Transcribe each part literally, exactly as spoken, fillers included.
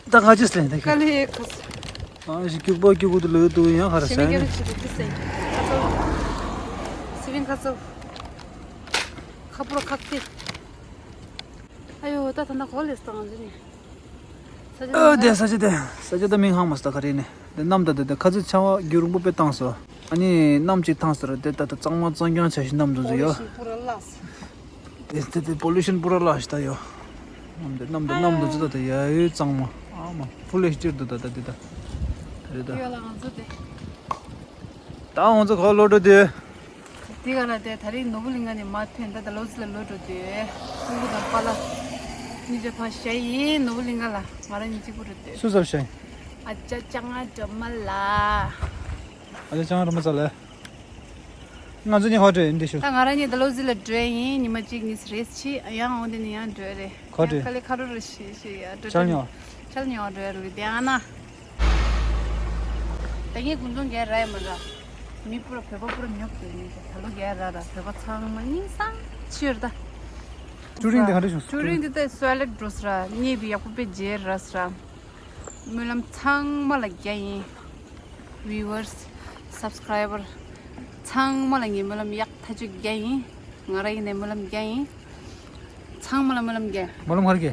ད་ཁ་ཅིག་ལེན་ད་ཁ། ལེ་ཁ་ས། ཨ་ཞིག་སྐྱུག་པ་སྐྱུག་གུ་དུ་ལོས་དུ་ཡང་ཁ་ར་ཞེ་མི་སང་། སྐྱ་རེ་ཆེ་དུ་ཏི་སེ། ཁ་ཚོ། སི་བིན་ཁ་ཚོ། ཁ་པུ་རོ་ཁག་ཏི། ཨ་ཡོ་ད་ད་ན་གོ་ལེ་སྟངས་ཟེར་ནི། ཨ་དེ་ས་ཆ་དེ་ས་ཆ་ད་མིང་ཧང་མ་སྟ་ཁ་རེ་ནི། དེ་གནམ་ད་དེ་དེ་ཁ་ཚི་ཆང་བ་རྒྱུ་རུང་པོ་པེ་བཏང་སོ། ཨ་ནི་གནམ་གཅིག་ཐང་སོ་ར་དེ་ད་ད་གཙང་མ་གཙང་རྐྱང་བྱ་ཞིག་གནམ་འཛོམས་ཡོ། དེ་དེ་དེ་པོ་ལུ་ཤན་པུ་ར་ལ་ཞིག་ད་ཡོ། གནམ་དེ་གནམ་དེ་གནམ་དུ་ཙི་ད་དེ་ཡ་ཡོ་གཙང་མ་ཨ་མ་ཕུ་ལེ་སྤྱིར་དུ་ད་ད་དེ་ད་དེ་ད། ཡོ་ལ་ང་ཚོ་དེ། ད་ང་ཚོ་ག་ལོ་འགྲོ་དེ། དེ་ག་ལ་དེ་ད་རིང་ནོར་བུ་གླིང་ག་ནས་མ་ཐོན་ད་ད་ལོ་ཙི་ལ་ལོ་འགྲོ་དེ། ཀུང་ཀུ་དང་པ་ལ། གཉིས་ཆ་ཕ་ཤ་ཡིན་ནོར་བུ་གླིང་ག་ལ་ང་རང་གཉིས་གཅིག་པུ་འགྲོ་དེ། སུ་ཟར་ཤ་ཡིན། ཨ་ཅག་ཅང་ང་འགྲོ་མ་ལ། ཨ་ཅག་ཅང་ར་མ་ཙ་ལ། ང་ཚོ་གཉིས་ཧོ་འགྲོ་ཡིན་འདི་ཞུ། ད་ང་རང་གཉིས་ད་ལོ་ཙི་ལ་འགྲོ་ཡིན་ཉི་མ་གཅིག་གཉིས་རེས་ཆི་ཡང་འོང་དེ་ནས་ཡང་འགྲོ་རེད། ཁོ་ཡང་དཀའ་ལས་ཁ་རུ་རུ་ཤི་ཤི་ཡ་འགྲོ་ཆལ་ཉོ། ཆལ་ཉོ་འགྲོ་ཡ་རུ་དེ་ཨ་ན། ད་ངས་དགུན་ཚོང་རྒྱག་ར་ཡ་མ་ར། མི་པུ་ར་བོད་པ་པུ་ར་ཉོབ་དེ་ནས་ད་ལོ་རྒྱག་ར་ར་བོད་པ་ཚང་མ་གཉིས་སང་ཕྱིར་ད། ཀྲུ་རིང་དེ་ག་འདྲ་བྱུང་སོང་། ཀྲུ་རིང་དེ་ད་སུ་ཨ་ལེག་འགྲོ་སི་ར་གཉིས་པའི་ཡག་པོ་པེ་རྗེས་ར་སི་ར། སྨོན་ལམ་ཚང་མ་ལ་རྒྱ་ཡིན། Viewers, subscriber ཚང་མ་ལ་ངས་སྨོན་ལམ་ཡག་ཐག་ཆོད་རྒྱ་ཡིན། ང་རང་ཡིན་ནས་སྨོན་ལམ་རྒྱ་ཡིན། ཚང་མ་ལ་སྨོན་ལམ་རྒྱ། སྨོན་ལམ་ག་རེ་རྒྱ།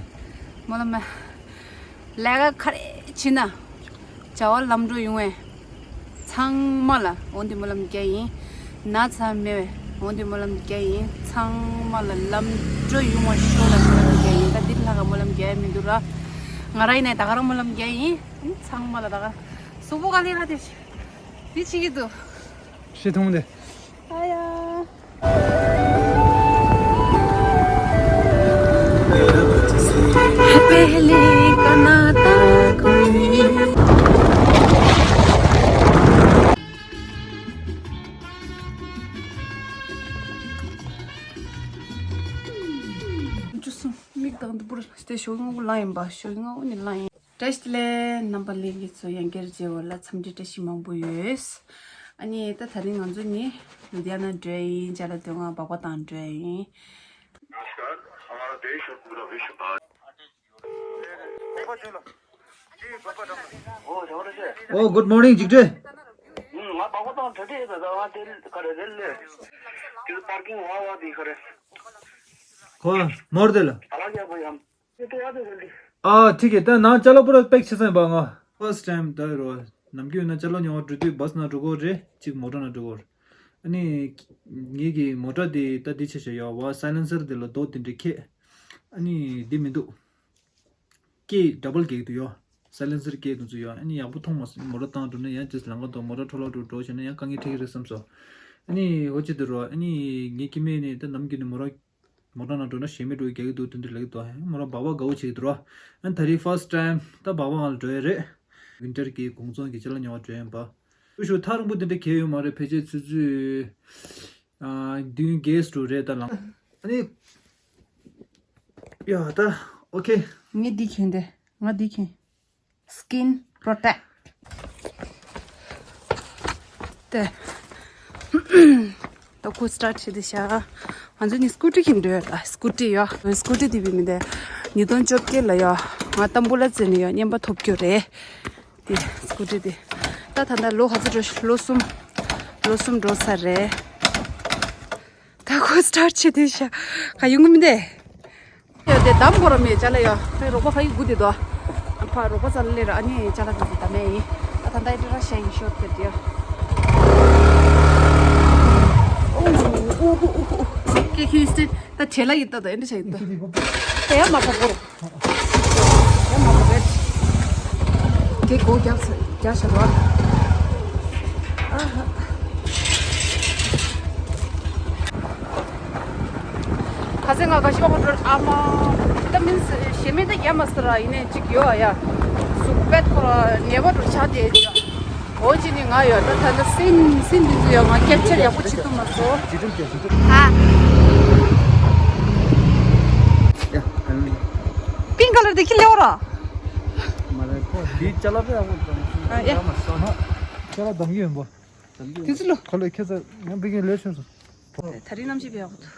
སྨོན་ལམ་ལས་ཀ་ག་རེ་བྱེད་ན་བྱ་བ་ལམ་འགྲོ་ཡོང་བས། ཚང་མ་ལ་འོན་ཏེ་སྨོན་ལམ་རྒྱ་ཡིན། ན་ཚ་མེད་པའི་འོན་ཏེ་སྨོན་ལམ་རྒྱ་ཡིན། ཚང་མ་ལ་ལམ་འགྲོ་ཡོང་བ་ཤོག་ལ་སྨོན་ལམ་རྒྱ་ཡིན། ད་འདི་ལྷ་ག་སྨོན་ལམ་རྒྱ་ཡ་མི་འདུག་ར། ང་རང་ཡིན་ནའི་ད་ག་རང་སྨོན་ལམ་རྒྱ་ཡིན། ཚང་མ་ལ་ད་ག་རང་གཟུགས་པོ་ག་ལེ་ར་དེ་འདི་བྱེད་ཀྱི་འདུག་ཤི་ཐུང་དེ། ཨ་ཡ། पहले का नाता कोई। མིག་དང་དུ་པུར་སྟེ་ཞོགས་ངུ་ལངས་ཡིན་པ་ཞོགས་ངུ་ནི་ལངས་ཡིན། བཀྲ་ཤིས་བདེ་ལེགས། རྣམ་པ་ལྷན་རྒྱས་ཚོ་ཡང་བསྐྱར་མཇལ་བ་ལ་འཚམས་འདྲི་བཀྲ་ཤིས་མང་པོ་ཡོད། ཨ་ནི་ད་ད་རིང་ང་ཚོ་ནི་ལུ་དྷི་ཡ་ན་འགྲོ་ཡིན། ཅ་ལག་འདོན་ང་སྦག་སྦག་བཏང་འགྲོ་ཡིན། नमस्कार, हमारा देश और पूरा विश्व आज Oh, good morning, Jigde. ང་སྦག་སྦག་བཏང་འགྲོ་དེ་ད་ང་དེ་ག་རེ་རེད་ལེ། དེ་པར་ཀིང་ཝ་ཝ་དེ་ག་རེ། ཁོ་མོར་དེ་ལ། ཨ་ལ་ཡ་བ་ཡམ། ཨ་ཐིག་གེ་ད་ནང་ཅ་ལག་པུ་ར་པེག་བྱེད་ས་ཡིན་པ་ང་། First time ད་རོ། ནམ་རྒྱུན་ན་ཅ་ལག་ཉོ་བ་འགྲོ་དུས་བཱས་ནང་འགྲོ་གོ་རེད། གཅིག་མོ་ཊ་ནང་འགྲོ་གོ་རེད། ཨ་ནི་ངེད་ཀྱི་མོ་ཊ་དེ་ད་འདི་ཆེ་ཆེ་ཡོད་བ། སའི་ལེན་སར་དེ་ལ་རྡོ་དེ་འདྲ་ཁེ། ཨ་ནི་འདི་མི་འདུག་སྐད་ཌབ་བལ་རྒྱག་གི་འདུག་ཡོ། སའི་ལེན་སར་སྐད་དེ་ཚོ་ཡོད། ཨ་ནི་ཡག་པོ་མཐོང་མ་སོང་། མོ་ཊ་བཏང་འགྲོ་ན་ཡང་ཅིག་ལམ་ཁ་དང་མོ་ཊ་འཕྲོ་བརླག་འགྲོ་འགྲོ་བྱས་ན་ཡང་དཀའ་ངལ་འཕྲད་ཀྱི་རེད་བསམ་སོང་། ཨ་ནི་འོ་ཅི་འདི་རོ། ཨ་ནི་ངེད་ཀྱི་སྨན་ནི་ད་ནམ་རྒྱུན་ནས་མོ་ཊ་མོ་ཊ་ནང་འགྲོ་ན་ཞེ་མེད་འགྲོ་རྒྱག་གི་འདུག་དེ་འདྲ་ལབ་ཀྱི་འདུག་མོ་ཊ་སྦག་སྦག་དགའ་བོ་བྱེད་ཀྱི་འདུག་ར། ཨ་ནི་ད་རེས་ཕར་སི་ཊའིམ་ད་སྦག་སྦག་ང་ལ་འགྲོ་ཡ་རེད། ཝིན་ཊར་གྱི་དགུང་ཚོང་གི་ཅ་ལག་ཉོ་བ་འགྲོ་ཡིན་པ། ཨུ་ཤུ་ཐག་རིང་པོ་དེ་འདྲ་གས་ཡོད་མ་རེད། ཕལ་ཆེར་ཆུ་ཚོད་ཨ་བདུན་བརྒྱད་ཙམ་རེད་ད་ལངས། ཨ་ནི་ཡ་ད་ཨོ་ཁེ། ངས་འདི་གྱོན་དེ། ང་འདི་གྱོན། Skin protect དེ། ད་ཁོ་སི་ཊར་ཊི་བྱེད་དེ་ཤག་ང་ཚོ་ནི་སི་ཀུ་ཊི་གྱོན་འགྲོ་ཡ། ད་སི་ཀུ་ཊི་ཡོ། སི་ཀུ་ཊི་དེ་བི་མི་དེ་ཉིས་སྟོང་བཅོ་བརྒྱད་ལ་ཡོ། ང་ཏམ་བུ་ལ་བཙལ་ནས་ཡོ་རྔན་པ་ཐོབ་རྒྱུ་རེད། དེ་སི་ཀུ་ཊི་དེ། ད་ད་ལྟ་ལོ་ག་ཚོད་འགྲོ་ཤག་ལོ་གསུམ། ལོ་གསུམ་འགྲོ་ཚར་རེད། ད་ཁོ་སི་ཊར་ཊི་བྱེད་དེ་ཤག་ག་ཡོང་གི་མི་འདུག་ཡོ་དེ་དམ་གོ་ར་མེད་ཅ་ལག་ཡོ། ཕའི་རོགས་པ་ཕ་ཡི་སྒུག་དེ་དོ། ཕ་རོགས་པ་ཙ་ལ་ལེ་ར་ཨ་ནི་ཅ་ལག་དེ་དེ་ད་མེད་ཡིན། ད་ད་ད་ཨི་ཏི་ར་ཤ་ཡིན་ཤོར་ཏེ་དེ། ཨོ་ཨོ་ཨོ་ཨོ་ཨོ། ཀེ་ཁྱི་སི་ད་བྲེལ་ལ་ཡིན་ད་ད་ཨེ་འདྲ་ཤ་ཡིན་ད། དེ་ཡ་མ་ཕོག་གོ་རོ། དེ་མ་ཕོག་གོ་རེད། དེ་སྒོ་རྒྱབ་རྒྱག་ཤ་རོ། ཨ་ཧ། ཁ་སང་ང་ག་ཤི་བ་ཁོ་ཨ་མ། ད་མིན་ཞེ་མེད་ད་རྒྱ་མ་སི་ར་ཡིན་ནས་ཅིག་ཡོད་ཨ་ཡ། གཟུགས་པད་ཁོ་ར་ཉེ་བ་འགྲོ་ཆགས་དེ་ཅིག་འོ་ཅི་ནི་ང་ཡོད་ད། ད་ལྟ་སིན་སིན་འདི་ཚོ་ཡོད། ང་ཀེབ་ཆར་ཡག་པོ་བྱེད་ཐུབ་མ་སོང་། ཨ། པིང་ཀ་ལར་དེ་ཁྱི་ལེའོ་ར། མ་རེད་ཁོ་འདི་ཅ་ལག་ཡག་པོ་དང་། ཨ་ཡ། ཅ་ལག་དམ་གྱི་ཡོན་པོ། དེ་ཚོ་ལོ། ཁོ་ལ་ཁྱེད་ཚོ་ཡང་པིང་ཀ་ལེ་ཆོས་སོ། ད་རིང་གནམ་གཤིས་ཡག་པོ་འདུག་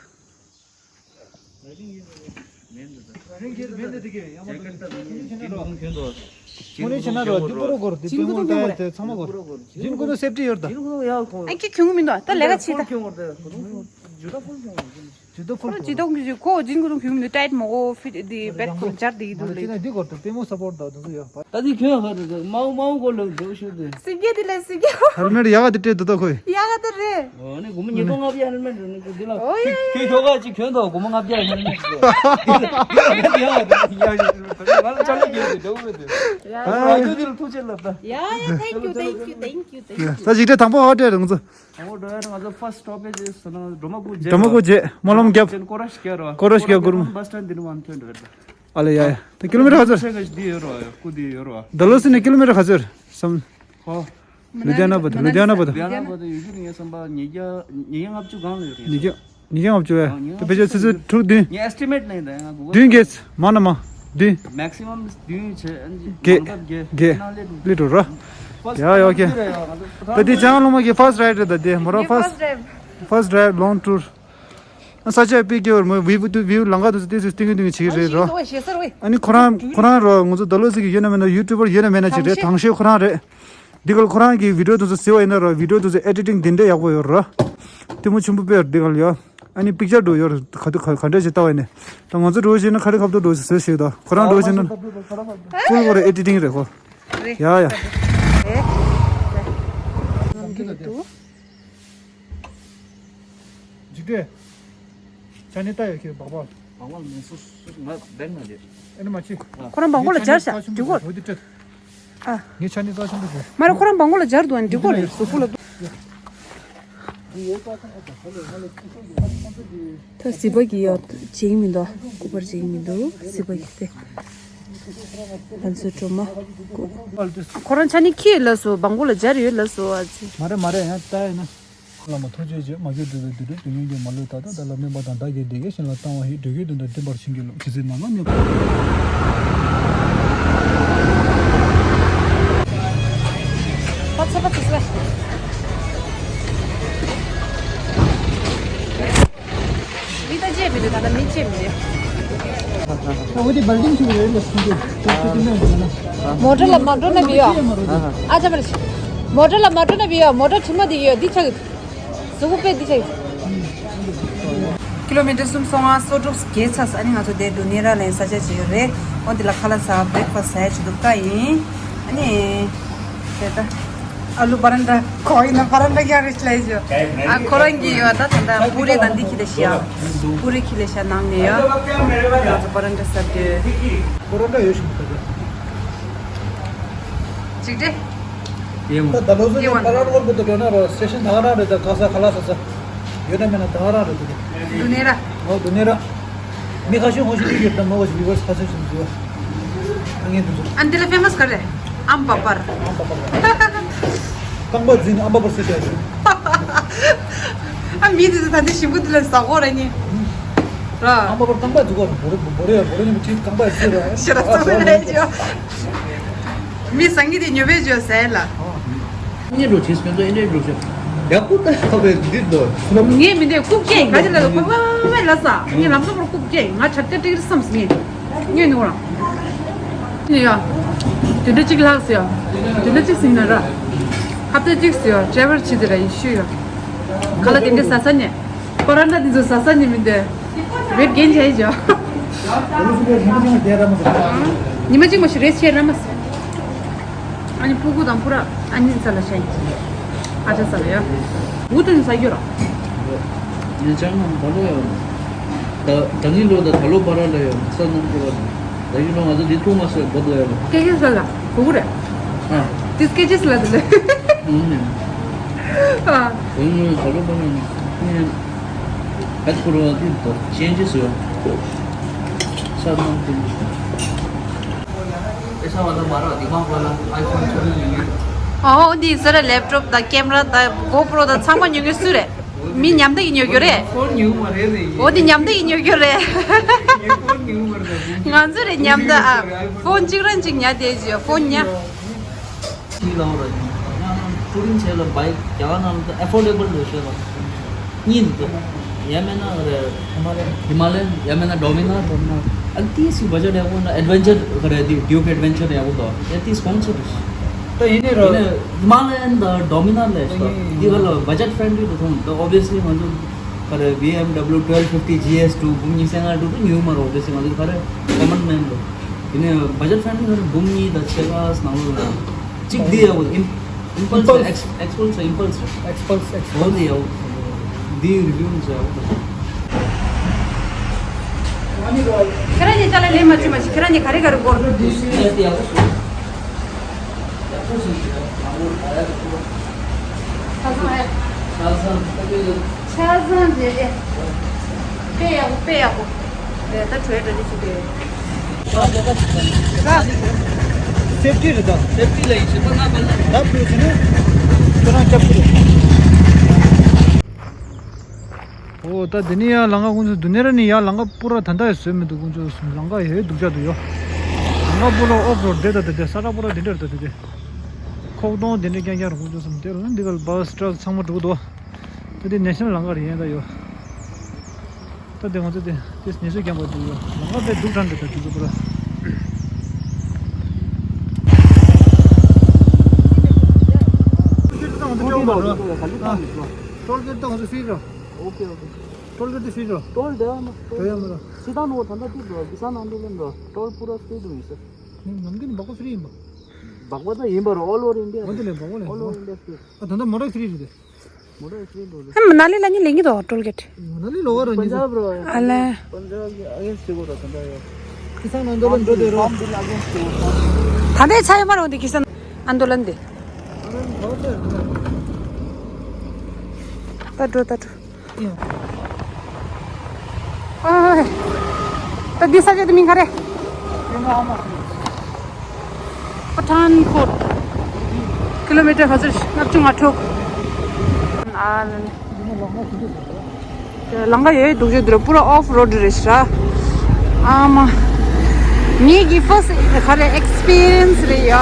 རིང་གི་མེད་འདི་དེ་གི་ཡང་མ་འདུག་ཁྱོད་ཆེ་ན་རོ། ཁྱོད་ཆེ་ན་རོ། འདི་པོ་རོ་གོར་འདི་པོ་མོ་ཏའི་དེ་ཚང་མ་གོར། ཇིན་གོ་ནོ་སེབ་ཊི་ཡོད་ད། ཨ་ཁྱོད་ཁྱོད་མི་འདུག་ད་ལས་ཀ་བྱེད་ད། ཇུ་ད་ཕུལ། ཁོ་ཇི་ལྟར་གྱི་ཁོ་ཇིན་གོ་ནོ་ཁྱོད་མི་འདུག་ཊའིཊ་མོ་གོ་ཕིཊ་འདི་བེད་ཁོ་སྦྱར་འདི་འདུག་ལེ། ཁྱེད་ན་འདི་གོར་ད་པེ་མོ་སབ་པོར་ད་འདུག་ཡོད་པ། ད་འདི་ཁྱོད་ཧ་རེ་མའུ་མའུ་གོ་ལ་འདུག་ཤོད་དེ། སི་གེ་དེ་ལ་སི་གེ། ཧེལ་མེཊ་ཡག་ག་དེ་སྤྲད་འདུག་ད་ཁོས། ཡག་ག་དེ་རེད། ཨོ་ནི་སྒོར་མོ་ཉིས་སྟོང་ལྔ་བརྒྱ་ཧེལ་མེཊ་རེད་ནི་ཁོ་འདི་ལ། ཨོ་ཡ། ཁྱོད་ཁྱོད་ག་ཅིག་གྱོན་ཐོག་སྒོར་མོ་ལྔ་བརྒྱ་ཧེལ་མེཊ་རེད། ཡ་ཡ་ཡ་ཡ། ང་ལ་ཅ་ལག་གྱོན་དེ་འདྲ་བོ་རེད། ཡ་ཡ། ཨ་ཡོད་དེ་ལ་ཐུགས་རྗེ་ལབ་ད། ཡ་ཡ། Thank you, thank you, thank you, thank you. ད་ཅིག་སྤྲད་དང་པོ་ཧ་སྤྲད་རང་ཚོ། དང་པོ་འགྲོ་ཡ་ང་ཚོ་first stoppage is ཟེར་ན་སྒྲོལ་མ་སྐུ་མཇལ། སྒྲོལ་མ་སྐུ་མཇལ། སྨོན་ལམ་རྒྱབ། ཅན་སྐོར་ར་ཞིག་ར། སྐོར་ར་ཞིག་རྒྱབ་སྒོར་མོ། bus stand འདི་ནས་མར་ཐོན་འགྲོ་ཡ། ཨ་ལེ་ཡ་ཡ། ད་ཀི་ལོ་མི་ཊར་ག་ཚོད། ཆེ་ག་ཞིག་འདི་ཡོད་ར་ཡ་སྐུ་འདི་ཡོད་ར། ད་ལོ་སི་ནས་ཀི་ལོ་མི་ཊར་ག་ཚོད་རེད་བསམ། ཧོ། ལུ་དྷི་ཡ་ན་བར་དུ། ལུ་དྷི་ཡ་ན་བར་དུ། ལུ་དྷི་ཡ་ན་བར་དུ་ཡོད་རྒྱུ་ངས་བསམ་པ་ཉིས་བརྒྱ་ཉིས་བརྒྱ་ལྔ་བཅུ་སྒང་ལ་ཡོད་རེད། ཉིས་བརྒྱ། ཉིས་བརྒྱ་ལྔ་བཅུ་ཨེ། ད་ཕལ་ཆེར་ཆུ་ཚོད་དྲུག་བདུན། ངས་estimate ནས་ད་ང་གུ་གལ། བདུན་བརྒྱད། མང་ན་མང་། བདུན། maximum བདུན་བྱས། བརྒྱད། མང་ཐབས་བརྒྱད། བརྒྱད། ནང་སླེབས་འགྲོ། ལི་ཊུ་ར། first ཡ་ཡ། ཨོ་ཁེ། འདི་རེད་ཡ་ང་ཚོ། ད་འདི་ལྕང་ལུང་མ་གི་first ride རེད། ད་འདི་མོ་ར་ངའི་first first ride། First ride long tour། ཨ་ས་ཆ་པི་ཀེ་བར་མོ་view དུ་view ལང་ཀ་དུ་ཏི་སི་སྟེང་གི་སྟེང་གི་ཆིག་རེད་རོ། ཨ་ནི་ཁོ་རང་ཁོ་རང་རོ་ང་ཚོ་ད་ལོ་ཟིག་གི་ཡོད་ན་མེད་ན་ཡུ་ཊུ་བར་ཡོད་ན་མེད་ན་ཅིག་རེད། དང་ཤོས་ཁོ་རང་རེད། འདི་ག་ལ་ཁོ་རང་གི་video དེ་ཚོ་གཟིགས་པ་ཡིན་ན་ར། video དེ་ཚོ་editing དེ་འདྲ་ཡག་པོ་ཡོད་ར། ལྟད་མོ་ཆེན་པོ་དཔེ་ཡོད་འདི་ག་ལ་ཡ། ཨ་ནི་picture འགྲོ་ཡོད་ར། ག་དུས་ག་ག་འདྲ་ཞིག་ལྟ་བ་ཡིན་ནས། ད་ང་ཚོ་འགྲོ་བཞིན་ན་ཁ་རི་ཁ་ཐུག་འགྲོ་བཟོས་ཤིག་ད་ཁོ་རང་འགྲོ་བཞིན་ན། full ཁོ་ར་editing རེད་ཁོ། རེད། ཡ་ཡ། རེད། འཇིགས་བྲལ། ཅ་ནི་ལྟ་ཡོད་ཁྱེད་སྦག་སྦག། སྦག་སྦག་མི་སུ་སུ་ང་བེག་ན་རེད། ཨེ་ནི་མ་ཅི། ཁོ་རང་སྦག་སྦག་ལ་སྦྱར་བཞག་འཇུག་གོ། འོ་དེ་སྤྲད། ཨ། ངས་ཆ་ནི་རྩ་ཆེན་པོ་བཟོས། མ་རེད། ཁོ་རང་སྦག་སྦག་ལ་སྦྱར་འདུག་ཨ་ནི་འགྲིག་གོ་རེད་གཟུགས་པོ་ལ་འདུག་ད་སི་པ་གི་ཡོད་བྱེད་ཀྱི་མི་འདུག་སྐུ་པར་བྱེད་ཀྱི་མི་འདུག་སི་པ་གི་དེ། ང་ཚོའི་སྒྲོལ་མ་སྐུ། ཁོ་རང་ཆ་ནི་ཁྱི་ལ་སོ་སྦག་སྦག་ལ་སྦྱར་ཡོད་ལ་སོ་ཨ་ཅི། མ་རེད་མ་རེད། ཡང་ལྟ་ཡིན་ན། བླ་མ་ཐུགས་རྗེ་ཆེ། མ་གྱུར་འགྲོ་བའི་དུས་དྲུག་དུས་ཡུན་གྱི་མ་ལུས་ད་ལྟ་བདག་ལ་སྨན་པ་དང་བདག་གིས་བདེ་སྐྱིད་གཞན་ལ་བཏང་བ་ཡི་འགྲོ་ཀུན་དོན་དང་ལྡན་པར་བྱིན་གྱིས་རློབས། ཇི་སྲིད་ནམ་ལངས་ནས། མི་ད་ཅེས་མི་འདུག་ད་ལྟ་མི་ཅེས་མི་འདུག་འོ་དེ་བལ་ཌིང་ཞིག་རེད་ལ་སུ་འདུག་མོ་ཊ་ལ་མ་འགྲོ་ན་བི་ཡོ། ཨ་ཅག་པར། མོ་ཊ་ལ་མ་འགྲོ་ན་བི་ཡོ། མོ་ཊ་དྲི་མ་འདི་ཡོད་འདི་ཆགས། གཟུགས་པོ་དཔེ་འདི་ཆགས། ཀི་ལོ་མི་ཊར་སུམ་སོ་ལྔ་སོ་དྲུག་བརྒལ་ཚར། ཨ་ནི་ང་ཚོ་དེ་དུ་ནེ་ར་ལ་ཡིན་ས་ཆ་ཅིག་ཡོད་རེད། འོ་འདི་ལ་ཁ་ལག་ཟ་བྷི་རེག་ཕ་སི་ཟ་ཡ་ཅིག་འདུག་ཀ་ཡིན། ཨ་ནི། དེ་ད། ཨ་ལུ་པ་རན་ཏྲ་ཁོ་ཡིན་ན་པ་རན་ཏྲ་ཀྱང་རེ་ཆི་ལ་ཡི་ཅོ། ཨ་ཁོ་རང་གི་ཡོད་ད་ད་ད་པུ་རེ་དང་འདི་ཁྱི་ལས་ཤ། པུ་རེ་ཁྱི་ལས་ཤ་ནང་ནས་ཡོད། ང་ཚོ་པ་རན་ཏྲ་ཟ་དུས། པ་རན་ཏྲ་ཡོད་ཤིང་ད་ད། ཅིག་ཏེ། ཡེ་མོ། ད་ད་ལོ་ཟེར་ཡེ་མོ། ནས་ད་ར་རོལ་གི་འདུག་འགྲོ་ན་རོ་སི་ཊེ་ཤན་ད་ག་རང་རེད། ད་ག་ས་ག་ལ་ས་ས་ཡོད་ན་མེད་ན་ད་ག་རང་རེད་འདུག་གི། དུ་ནེ་ར། ཨོ་དུ་ནེ་ར། མི་ཁ་ཤས་ཧོ་ཤི་ཡོད་ད་མོ་བ་ཞིག་བི་བར་སི་ཁ་ཤས་ཤིག་འདུག་ཨ་ངས་འདུག་ཚོ། ཨ་འདི་ལ་ཕེ་མ་སི་ག་རེ། ཨམ་པ་པར། ཨམ་པ་པར། རྐང་པ་འཛིན་ཨམ་པ་པར་སི་ཁ་ཤས། ཨ་མི་འདི་ཚོ་ད་འདི་ཞིམ་པོ་འདི་ལ་ཟ་གོ་ར་ནི། ར། ཨམ་པ་པར་རྐང་པ་འཛུགས་གོ་བོ་རེ་བོ་རེ་བོ་རེ་ནི་མི་ཁྲིད་རྐང་པ་འཛུགས་ར། ཤ་ར་སོ་མེ་ལས་ཅོ། མི་སང་གི་དེ་ཉོ་བེ་ཅོ་ཟེར་ལ། ཨ་ནི་འགྲོ་ཆེས་སྤེན་ཚོ་ཨེ་འདྲའི་འགྲོ་ཤོག་ཡག་པོ་ལྟ་ཡག་པའི་འདི་འདོད། ངས་མི་འདོད་རྐུབ་སྐྱེས་ག་ཅི་ལ་ལ་ཁོ་ཕ་ཕ་ལ་ས་ངས་ལམ་སང་རྐུབ་སྐྱེས་ང་ཆབ་ཆ་ཏིག་རི་བསམ་སི་ངས་ངས་ནུ་ར། ནི་ཡ། དེ་འདྲ་གཅིག་ལྷག་སི་ཡ། དེ་འདྲ་གཅིག་སི་ན་ར། ཧབ་ཏ་གཅིག་སི་ཡ་ཌ་རའི་ཝར་བྱེད་དེ་ར་ཡི་ཤུ་ཡ། ག་ལ་དེ་འདྲ་ཟ་ས་ནས། པ་ར་ན་དེ་ཚོ་ཟ་ས་ནི་མི་འདོད། བེད་རྒན་བྱས་ཅོ། ཉི་མ་གཅིག་མ་ཞིག་རེས་བྱས་ར་མ་སོང་། ཨ་ནི་སྤུ་གུ་དང་པུ་ར་ཨ་ནི་ཚ་ལ་ཤན། ཨ་ཅག་ཚ་ལ་ཡ། འུ་ཐུན་ཟ་རྒྱུ་ར། ཉེ་ཆར་ནང་ད་ལོ་ཡ། ད་ད་ནི་ལོ་ད་ད་ལོ་པ་ར་ལ་ཡ་ས་ནང་གོ་བ་དང་། ད་ཡིན་ནོ་ང་ཚོ་འདི་ཐུག་མ་སོང་བོད་ལ་ཡོད་པ། སྐད་ཆ་ཟེར་ལ་གོ་གི་རེད། ཨ། འདི་སྐད་ཆ་ཟེར་ལ་དེ་ལས། ཨུམ། ཨ། དེ་ནི་ད་ལོ་པ་ལ་ནི་ཧད་ཁུར་བ་དེ་ད་ཅན་ཅི་སོ། ས་ནང་དེ་ཨེ་ས་བ་ད་མ་ར་དེ་མ་པ་ལ་ཨའི་ཕོན་ཚོ་ནི་ཡིན། ཨོ་འདི་ཟེར་ལ་ལེབ་ཊོབ་དང་ཀེམ་ར་དང་གོ་པྲོ་དང་ཚང་མ་ཉོ་མཁན་སུ་རེད། མི་ཉམ་ཐག་གིས་ཉོ་རྒྱུ་རེད། ཕོན་ཉོ་མ་རེད་རེད། འོ་དེ་ཉམ་ཐག་གིས་ཉོ་རྒྱུ་རེད། ངས་ཕོན་ཉོ་མ་རེད། ང་ཚོ་རེད་ཉམ་ཐག་ཨ། ཕོན་གཅིག་རང་གཅིག་ཉར་བསྡད་ཀྱི་ཡོད་ཕོན་ཉར། ཤི་ལའོ་ར་ཡིན། ཡང་ན་ཊུ་རིང་བྱས་ལ་བའིག་རྒྱ་གར་ནང་ལ་ཨེ་ཕོར་ཌེ་བལ་རེད་ཤེས་པ། གཉིས་འདུག་ཡང་མིན་ན་ག་རེ། ཧི་མ་ལ་ཡན། ཧི་མ་ལ་ཡན། ཡང་མིན་ན་ཌོ་མི་ནར། ཌོ་མི་ནར། ཨ་ནི་ཏིས་སི་བ་ཇེཊ་ཡག་པོ་ན་ཨེཌ་ཝེན་ཅར་ག་རེ། དེ་ཌིའུག་ཨེཌ་ཝེན་ཅར་ཡག་པོ་འདུག་ཡ་ཏིས་སྤོན་སར་རེད། ད་ཡིན་ནི་རོ། ཡིན་ནི་ཧི་མ་ལ་ཡན་དང་ཌོ་མི་ནར་ལས་ཤོག་ཡིན། འདི་ག་ལ་བ་ཇེཊ་ཕྲེན་ལི་དུ་མཐོང་། ད་ཨོབ་ཝི་ཡ་སི་ལི་ང་ཚོ་ག་རེ། བི་ཨེམ་ཌབ་ལུ་ཊུ་ཝེལ་ཕིབ་ཊི་ཇི་ཨེསི་ཊུ་འབུམ་གཉིས་སྟོང་ལྔ་བརྒྱ་དྲུག་ཉོས་མ་རེད། ཨོབ་ཝི་ཡ་སི་ལི་ང་ཚོ་ག་རེ་ཀོ་མན་མེན་རེད། ཡིན་ནི་བ་ཇེཊ་ཕྲེན་ལི་ང་ཚོ་འབུམ་གཉིས་དང་ཕྱེད་ཀ་ནང་ལོགས་ལ་གཅིག་འདི་ཡག་པོ་ཨིམ། ཨིམ་པལ་སི། ཨིམ་པལ་སི། ཨེགས་ཨེགས་པལ་སི། ཨིམ་པལ་སི་རེད། ཨེགས་པལ་སི། ཨེགས་པལ་སི། འོ་འདི་ཡག་པོ། འདི་རི་བིའུ་ཡང་ཡག་པོ་འདུག་ཁྱེད་རང་གཉིས་ཅ་ལག་ལེན་མ་བྱུང་མ་ཤེས། ཁྱེད་རང་གཉིས་ག་རེ་ག་རེ་དགོས། འདི་ཡག་པོ་ཞིག་ཡག་པོ་ཞིག་རེད། ཆ་ཚང་ཨེ། ཆ་ཚང་། ཆ་ཚང་རེད་རེད། དཔེ་ཡག་པོ། དཔེ་ཡག་པོ་རེད། ད་བྲོས་འགྲོ་རེ་བྱེད་དགོས། སེབ་ཊི་རེད་ད། སེབ་ཊི་ལ་ཡིན་ཞེས་པ་ང་མ་ལ། ད་བུ་ཟིན་ནས་ཁྱོད་རང་སྐྱབས་ཁུལ། ཨོ་ད་འདི་ནས་ཡར་ལམ་ཁ་ཁོང་ཚོ་འདུག་ནས་ར་ནི་ཡར་ལམ་ཁ་པུ་ར་ད་ལྟ་ཡང་བཟོས་མི་འདུག་ཁོང་ཚོ་ལམ་ཁ་ཡོད་སྡུག་ཅག་འདུག་ཡོ། ལམ་ཁ་པུ་ར་ཨོཕ་རོཌ་དེ་ད་དེ་དེ་ས་ཁྲ་པུ་ར་དེ་འདྲ་རེད་ད། དེ་དེ་ཁོག་སྟོང་དེ་འདྲ་རྐྱང་རྐྱང་རེད། ཁོང་ཚོ་བསམ་དེ་རུ་འདི་ག་ལ་བྷ་སི་ཊ་རག་ཚང་མ་འགྲོ་གི་འདུག་ད་དེ་ནེ་ཤ་ནལ་ལམ་ཁ་རེད་ཡིན་ད་ཡོ། ད་དེ་ང་ཚོ་དེ་དེ་ནེ་ཤ་ནལ་རྐྱང་པ་འདུག་ཡོ། ལམ་ཁ་དཔེ་སྡུག་དྲགས་འདུག་ད་དེ་ཚོ་པུ་ར། ཊོལ་གེ་ཊི་ད་ང་ཚོ་ཕི་རི་ར། ཨོ་ཀེ་ཨོ་ཀེ། ཊོལ་གེ་ཊི་ཕི་རི་ར། ཊོལ་དེ་ཡང་མ། དེ་ཡང་མ་ར། སི་ཏང་ནོ་ད་ད་དེ་ར། གི་ས་ནང་དུ་ལེན་ར། ཊོལ་པུ་ར་ཕི་རི་དུ་ཡིན་ས། ནི་ནམ་རྒྱུན་འབག་པ་ཕི་རི་ཡིན་པ། འབག་པ་ད་ཡིན་པ་ར། ཨོལ་ཨོ་ཝར་ཨིན་ཌི་ཡ། འོ་དེ་ལས་འབག་པ་ལས། ཨོལ་ཨོ་ཝར་ཨིན་ཌི་ཡ་ཕི་རི། ཨ་ད་ད་མོ་ཊ་ཕི་རི་རེད། མོ་ཊ་ཕི་རི་འགྲོ་རེད། ཨ་མ་ན་ལི་ལ་ནི་ལེན་གི་དོ་ཊོལ་གེ་ཊི། མ་ན་ལི་ལོ་བ་ར་ཉི་པན་ཇབ་ར། ཨ་ལེ། པན་ཇབ་གི་ཨ་གེན་སི་ཊི་གོ་ར་ད་ད་ཡོ། ཁི་སང་ནང་དུ་ལ་འགྲོ་དེ་རོ། ད་ལྟའི་ཆ་ཡོད་མ་རུང་དེ་ཁི་སང་ཨན་དོ་ལན་དེ། ད་འགྲོ་ད་འགྲོ། ཨ། ད་འདི་ས་ཆ་དེ་མིང་ག་རེ། པ་ཐན་ཀོཊ། ཀི་ལོ་མི་ཊར་ལྔ་བཅུ་ང་དྲུག་ཨ་ནི། ལམ་ཁ་ཡོད་སྡུག་ཅག་འདུག་ར། པུ་ར་ཨོཕ་རོཌ་རེད་ཤག་ཨ་མ། ངེད་ཀྱི་ཕར་སི་ག་རེ་ཨེགས་པི་རི་ཡན་སི་རེད་ཡ།